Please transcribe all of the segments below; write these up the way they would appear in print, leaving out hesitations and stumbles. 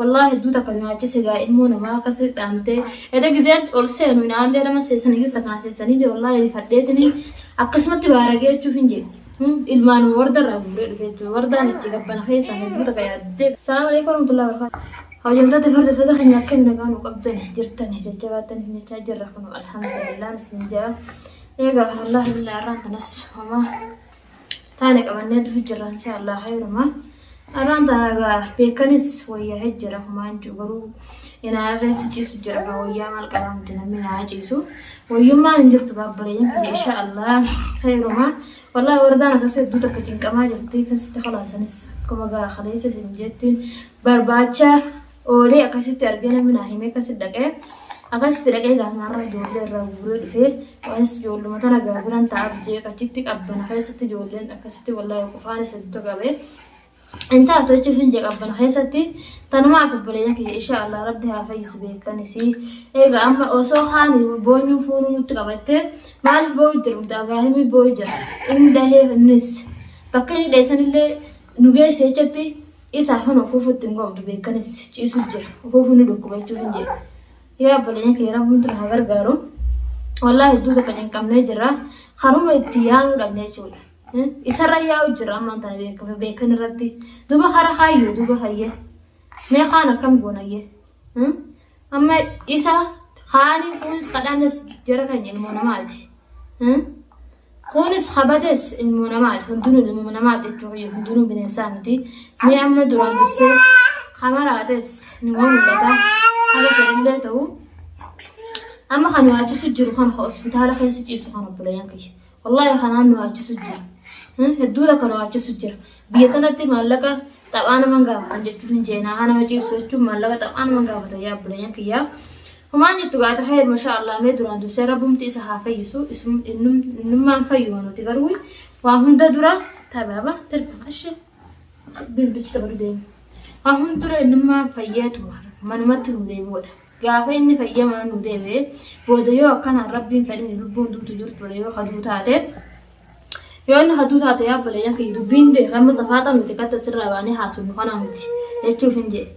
Wallaahi hedduu takka nyaachise gaa ilmoo namaa akkasi dhaamtee eda gizeen ol seenu inaallee nama seessanii gista kana seessanii wallaahi rifadheetini akkasumatti baaragee jechuuf hin jedhu. Ilmaan warda irraa guuree dhufe jechuudha. Wardaan achi gabbana keessaa hedduu takka yaaddee. Salaamu alaikum warahmatullahi wabarakatuh. Hojjamtoota hordoftoota keenya akkam nagaa nu qabdan jirtan jajjabaattan jechaa jirra kun alhamdulillah isin jaa. Eegaa wallaahi billahi arraan kanas homaa taane qabannee dhufu jirra insha Allah khayruma. Arraan tana egaa beekanis wayyaa jira homaan jiru garuu inaa keessa ciisu jira gaa wayyaa maal qabaa miti namni naa ciisu. Wayyummaan hin jirtu baabbareeyyan kiyya insha Allah khayruma. Wallaahi wardaan akkas hedduu takka cinqamaa jirti akkasitti kalaasanis akkuma gaa kaleessa isin jettiin barbaacha oolee akkasitti argee namni naa himee akkasitti dhaqee akkasitti dhaqee gaafa ijoollee irraa guuree dhufee waanis ijoolluma tana gaa biran taa'aaf jee achitti qabbana keessatti ijoolleen akkasitti wallaahi qufaanis hedduu qabee hin taatu jechuuf hin jee qabbana keessatti tanumaaf obboleeyyan kiyya insha Allah rabbi haa fayyisu beekanisii egaa amma osoo haani boonyuu fuunuu nutti qabattee maaliif boo'u jira miti Abrahaamii boo'u jira inni dahee innis bakka inni dheessanillee nu geesse jechatti Isa kun ofuufu itti hin gomtu beekanis ciisu jira. Ofuufu ni dhukkuba jechuuf hin jedhu. Yaa obboleeyyan kiyya rabbiin tun haa gargaaru. Wallaahi hedduu takka cinqamnee jirra. Karuma itti yaanuu dhabne jechuudha. Isarra yaa'u jira ammaan tana beekame beekan irratti. Duuba kara kaayyoo duuba fayyee. Mee kaan akkam goonayyee. Amma isa kaanii kunis kadhaanes jara keenya ilmoo namaati. Kunis kabades ilmoo namaati. Hundinuu ilmoo namaati jechuun hundinuu bineensaa miti. Mee amma duraan dursee kamaraates ni mul'ata. Haga fedhallee ta'u amma kan yaachisu jiru kan hospitaala keessa ciisu kan obboleeyyan kiyya. Wallaahi kanaan nu yaachisu jira. Hedduu takka nu yaachisu jira. Biyya kanatti maallaqa taphaa nama gaafatan jechuun hin jeenaa. Haa nama ciibsu jechuun maallaqa taphaa nama gaafatan yaa obboleeyyan kiyya. Homaan jettu gaata khayr masha Allah mee duraan dursee rabbumti isa haa fayyisu isum innummaan fayyuma nuti garuu waa hunda dura tabaaba tirba ashi bilbichi taphatu deema waa hunda dura innummaan fayyeetuma manumatti nu deebi'uudha gaafa inni fayyee mana nu deebi'e booda yoo akkanaan rabbiin fedhin lubbuun duutu jirtudha yoo kaduu taate Yoo inni hatuu taate yaa obboleeyyan kiyya dubbiin beeka amma safaaxa miti katta sirraa baanee haasofnu kanaa miti jechuuf hin jedhe.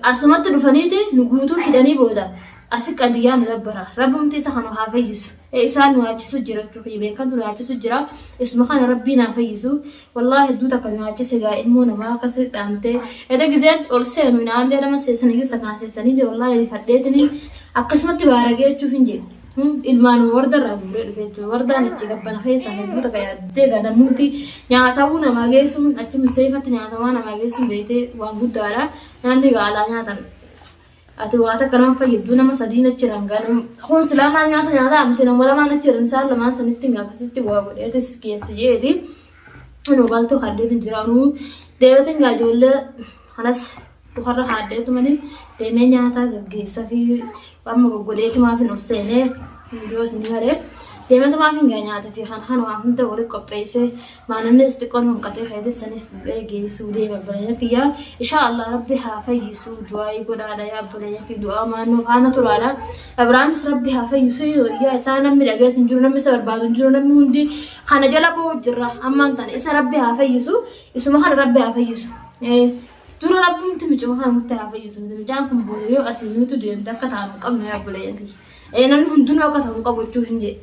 Asumatti dhufaniiti nu guutuu hidhanii booda asi qadiyyaa nu dabbara. Rabbumti isa kana haa fayyisu. Isaan nu yaachisu jira jechuu kiyya beekamtu nu yaachisu jira. Isuma kana rabbiin haa fayyisu. Wallaahi hedduu takka nu yaachise gaa ilmoo namaa akkasi dhaamtee. Eda gizeen ol seenu inaallee nama seessanii gista kana seessanii wallaahi rifadheetini akkasumatti baaragee jechuuf hin jedhe. Ilmaan warda irraa guuree dhufe jechuudha. Wardaan achi gabbana keessaa hedduu takka yaaddee gaa namumti nyaatamuu namaa geessuun achi miseeffatti nyaatamaa namaa geessuun beektee waan guddaadha. Nyaanni gaa alaa nyaatan. Ati waa takka nama fayyaddu nama sadiin achi irraan gaa kun silaa maal nyaata nyaataa miti nama lamaan achi irraan isaan lamaan sanitti gaa akkasitti waa godheetis geesse jeeti. Anuu baaltoo kaaddeetu jira anuu deebatin gaa ijoollee kanas Lukarra kaadheetumani deemee nyaata gaggeessa fi amma goggodheetumaaf hin ol seenee viidiyoo isin malee deemeetumaaf hin gaa nyaata fi kan kana waa hunda wali qopheessee maanannis xiqqoon hanqatee keetis sanis fuudhee geessuu deema obboleeyyan kiyya inshaa Allah rabbi haa fayyisuu du'aayii godhaadha yaa obboleeyyan kiyya du'aa maannoo faana turaadha Abrahaamis rabbi haa fayyisuu yaa isaa namni dhageessu hin jiru namni isa barbaadu hin jiru namni hundi kana jala boo'u jirra ammaan tana isa rabbi haa fayyisu isuma kana rabbi haa fayyisu. Dura rabbumti mucuma kana nutti haa fayyisu nuti mucaan kun booda yoo asii nuti deemte akka taanu hin qabnu yaa obboleeyyan kiyya. Ee namni hundinuu akka ta'u hin qabu jechuuf hin jedhe.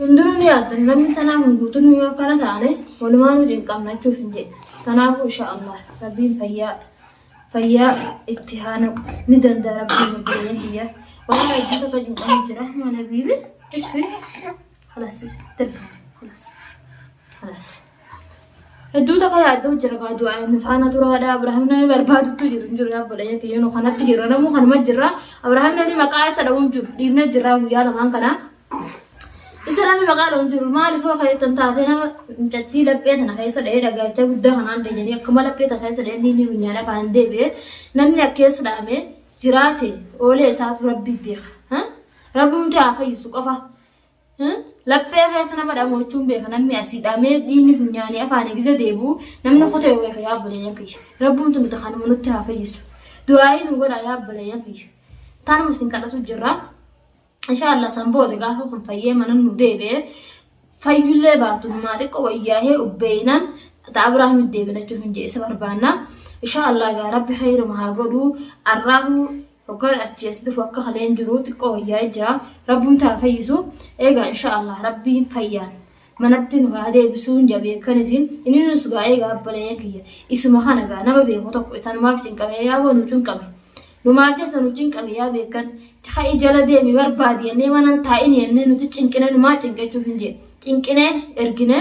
Hundinuu ni yaaddan namni sanaa kun guutuun yoo akkana taane walumaa nuti hin qabna jechuuf hin jedhe. Kanaafuu insha Allah rabbiin fayyaa fayyaa itti haa naqu ni danda'a rabbiin obboleeyyan kiyya. Wallahi hedduu takka cinqamu jira mana biibi. Ishfi. Khalas. Darba. Khalas. Khalas. Hedduu takka yaaddoo jira gaa du'aa inni faana turaadha Abrahaam namni barbaadutti jiru hin jiru yaa obboleeyyan kiyya nu kanatti jirra namuu kanuma jirra Abrahaam namni maqaa isa dha'uu hin jiru dhiifne jirra guyyaa lamaan kana isa namni maqaa dha'uu hin jiru maaliif hoo kajettan taatee nama mucattii laphee tana keessa dha'ee dhagaacha guddaa kanaan deejanii akkuma laphee tana keessa dha'ee inni funyaan afaan deebi'e namni akkeessa dha'ame jiraate oolee isaatu rabbii beeka rabbumti haa fayyisu qofa Laphee keessa nama dhamu jechuun beeka namni asii dhamee dhiigni funyaanii afaanii gisa deebi'u namni kutee beeka yaa obboleeyyan kiyya. Rabbuun nuti kanuma nutti haa fayyisu. Du'aayii nu godhaa yaa obboleeyyan kiyya. Tanuma isin kadhatu jirra. Inshaallah san booda gaafa kun fayyee mana nu deebi'e fayyullee baatu maa xiqqoo wayyaahee ubbeeynan ta Abrahaam deebinachuuf hin jee isa barbaanna. Insha Allah gaa rabbi khayruma haa godhu. Arraahu hoggaan achi as dhufu akka kaleen jiru xiqqoo wayyaa'ee jira. Rabbuun taa fayyisu. Egaa insha Allah rabbiin fayyaan manatti nu haa deebisuu hin jabeekkan isin inni nus gaa egaa abbalee kiyya isuma kana gaa nama beeku tokko isanumaaf cinqamee yaa boo nu cinqame. Numaaf jecha nu cinqame yaa beekkan ka'i jala deemi barbaadi jennee manan taa'in jennee nuti cinqine numaa cinqechuuf hin jee cinqine ergine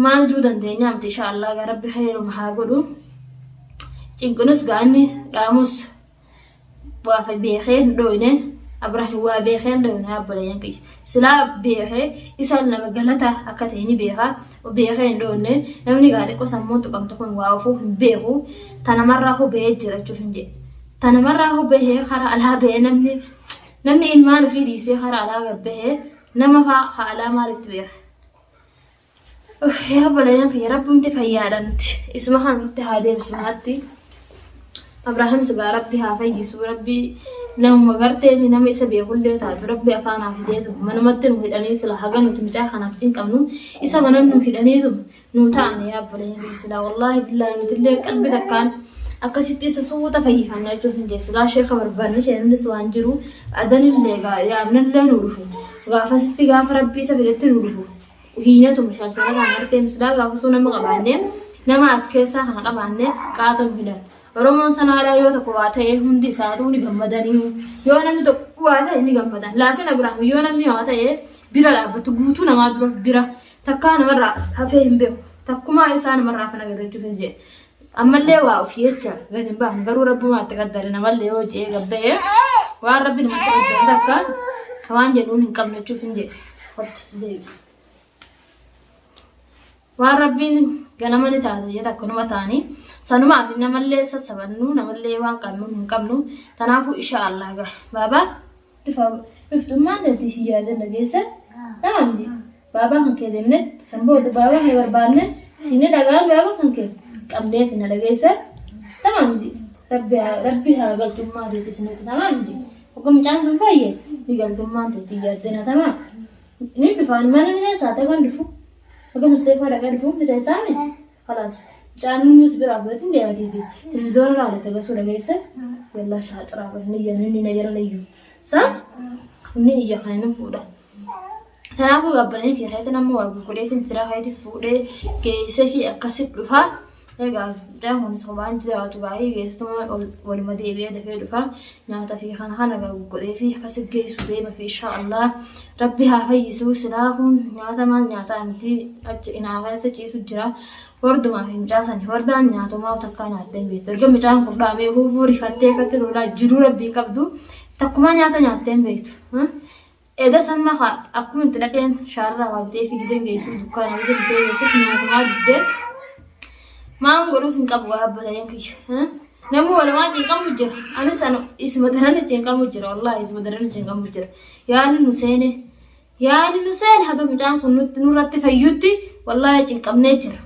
maal juu dandeenya miti insha Allah gaa rabbi khayruma haa godhu. Cinqinus gaa inni dhaamus waa beekee hin dhooyne Abrahiim waa beekee hin dhooyne abboleeyyan kiyya silaa beekee isaan nama galata akka ta'e ni beeka beekee hin dhooyne namni gaa xiqqoo sammuun tuqamtu kun waa ofuu hin beeku tanamarraa hubee jira jechuuf hin jedhe tanamarraa hubee karaa alaa bahee namni namni ilmaan ofii dhiisee karaa alaa gad bahee nama faa ka alaa maalitti beeka. Uff yaa obboleeyyan kiyya rabbumti fayyaadha nuti isuma kana nutti haa deebisu manatti. Abrahaam sigaa rabbi haa fayyisu rabbi namuma gartee nama isa beekullee taatu rabbi afaan haa fideetu manumatti nu hidhanii sila haga nuti mucaa kanaaf cinqabnu isa mana nu hidhaniitu nu ta'an yaa obboleeyyan kiyya silaa wallaahi billaahi nutillee qalbi takkaan akkasitti isa suuta fayyifanna jechuuf hin jee silaa sheeka barbaanne isheenis waan jiru adanillee yaamnallee nu dhufu gaafasitti gaafa rabbi isa fidetti nu dhufu hiinatuma shaashararraa martee misilaa gaafa osoo nama qabaanne nama as keessaa kana qabaanne qaata nu hidhan. Oromoon sanaadhaa yoo tokko waa ta'e hundi isaatuu ni gammadanii yoo namni tokko waa ta'e ni gammadan. Laakiin Abiraam yoo namni waa ta'e bira dhaabbatu guutuu namaa dura bira takkaa namarraa hafee hin beeku. Takkumaa isaa namarraa hafan agarrachuuf hin jedhe. Ammallee waa ofii jecha gadi hin baafne garuu rabbumaa itti qaddare namallee yoo je'ee gabba'ee waan rabbi namatti qaddare takka waan jedhuun hin qabne jechuuf hin jedhe. Hojja si deebi'e. Waan rabbiin ganama ni taate jee takka numa ta'anii sanumaaf namallee sassabannu namallee waan qabnu hin qabnu tanaafuu isha Allah ga baabaa dhufa dhuftummaa teeti hin yaadin dhageessa tamam ji baabaa kan kee deemne san booda baabaa kee barbaanne siinni dhagaan baabaa kan kee qabneef na dhageessa tamam ji rabbi haa rabbi haa galtummaa teeti isinitti tamam ji Ogga mucaan sun fayye ni galtummaan teetti yaaddina tamaa. Ni dhufaan mana ni keessaa ta'an dhufu. Ogga Musteefaa dhaqee dhufu ni teessaami. Kalaas mucaan nuus biraa fudhatiin deematiiti. Televiziyoona irraa alatti agarsiisuu dhageesse. Yallaa shaaxiraa bara ni iyya ni na jala iyyu. Sa ni iyya kan inni fuudha. Kanaafuu abbalanii fi keetiin ammoo waa gurgureetiin jira keetiin fuudhee geessee fi akkasitti dhufa. Egaa mucaan kunis kophaan jiraatu gaarii geessituma waluma deebi'ee dafee dhufa. Nyaata fi kana kana gaa guggodhee fi akkasitti geessu deema fi inshaa Allah rabbi haa fayyisu silaa kun nyaata maal nyaataa miti achi inaa keessa ciisu jira. Wardumaa fi mucaa sani wardaan nyaatumaa takkaa nyaattee hin beektu. Erga mucaan kun dhaamee huufuu rifattee akkatti lolaa jiruu rabbii qabdu takkumaa nyaata nyaattee hin beektu. Eda samma ka akkuma itti dhaqeen shaarraa waa bitee fi gizeen geessu dukkaana gizee bitee geessuuf nyaatumaa diddee maan godhuuf hin qabu waa abbaleen kiyya. Namni walumaan cinqamu jira. Anis anu isuma daran cinqamu jira wallaahi isuma daran cinqamu jira. Yaani nu seene yaani nu seene haga mucaan kun nutti nurratti fayyutti wallaahi cinqamnee jira.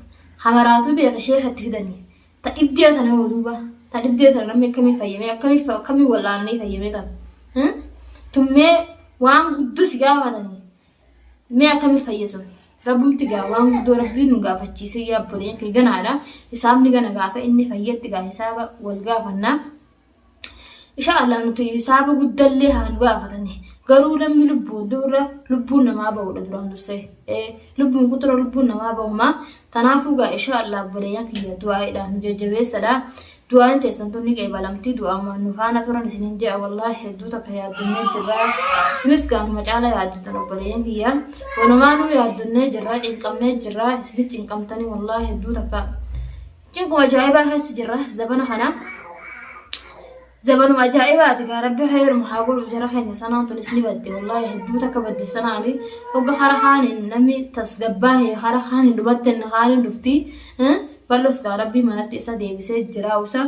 Hamaraatu beeka sheeka itti fidanii. Ta dhibdee tana hoo duuba. Ta dhibdee tana namni akkamii fayyamee akkamii akkamii wallaannee fayyamee tana. Tummee waan guddoo si gaafatanii mee akkamii fayyasan. Rabbumti gaa waan guddoo rabbiin nu gaafachiisee yaa obboleeyyan kee ganaadha. Hisaabni gana gaafa inni fayyetti gaa hisaaba wal gaafannaa. Insha Allah nuti hisaaba guddallee haa nu gaafatani. Garuu namni lubbuun dura lubbuun namaa ba'uudha duraan dursee. Lubbuun kutura lubbuun namaa ba'uma. Tanaafuu gaa insha Allah obboleeyyan kiyya du'aa'iidhaan nu jajjabeessadha. Du'aan teessan tun ni qeebalamti. Du'aan nu faana turan isinin je'a wallaahi hedduu takka yaaddonnee jirra. Isinis gaa numa caala yaaddottan obboleeyyan kiyya. Walumaanuu yaaddonnee jirra cinqamnee jirra. Isinis cinqamtanii wallaahi hedduu takka Cinquma ajaa'ibaa keessa jirra zabana kana. Zabanuma ajaa'ibaati gaa rabbi khayruma haa godhu jara keenya sanaan tunis ni badde wallaahi hedduu takka badde sanaani hogga hara kaaniin namni tasgabbaahee hara kaaniin dhumatten kaaniin dhufti bal'os gaa rabbi manatti isa deebisee jira usa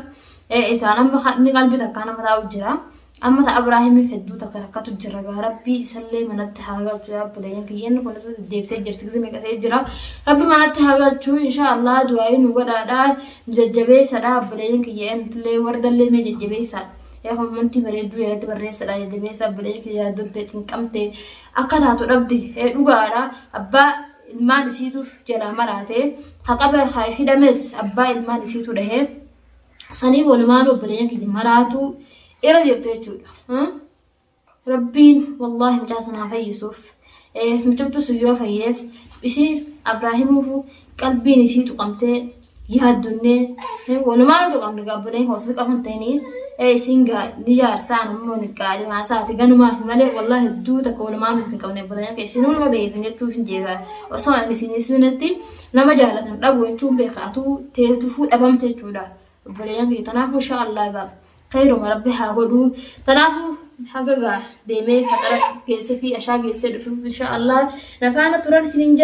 isaan amma inni qalbi takkaa nama taa'u jira. Amma ta Abraahimiif hedduu takka rakkatu jira gaa rabbii isallee manatti haa galchu yaa obboleeyyan kiyya inni kun irra deddeebitee jirti gizee meeqa ta'ee jira rabbi manatti haa galchu inshaa Allah du'aayii nu godhaadha nu jajjabeessadha obboleeyyan kiyya eenyutullee wardallee mee jajjabeessa yaa kommentii bareedduu irratti barreessadha jajjabeessa obboleeyyan kiyya yaaddotte cinqamte akka taatu dhabde dhugaadha abbaa ilmaan isiitu jalaa maraate haqaba hidhames abbaa ilmaan isiitu dhahee. Sanii walumaan obboleeyyan kiyya maraatu irra jirtu jechuudha. Rabbiin wallaahi mucaa sanaa fayyisuuf mucumtu sun yoo fayyeef isii Abraahimuufu qalbiin isii tuqamtee yaaddunnee walumaan tuqamne obboleeyyan osoo qaban ta'anii isiin gaa ni jaarsaan ammoo ni qaadhimaa isaati ganumaaf malee wallaahi hedduu takka walumaan hin qabne obboleeyyan kee isin hunuma beektan jechuuf hin jeegaa osoo ani isin isinitti nama jaalatan dhabu jechuun beekaatu teetufuu dhabamte jechuudha. Obboleeyyan kiyya tanaafuu insha Allah gaa khayruma rabbi haa godhuu tanaafuu haga gaa deemee faxara geesse fi ashaa geessee dhufuuf insha Allah nafaana turan isiniin jaa.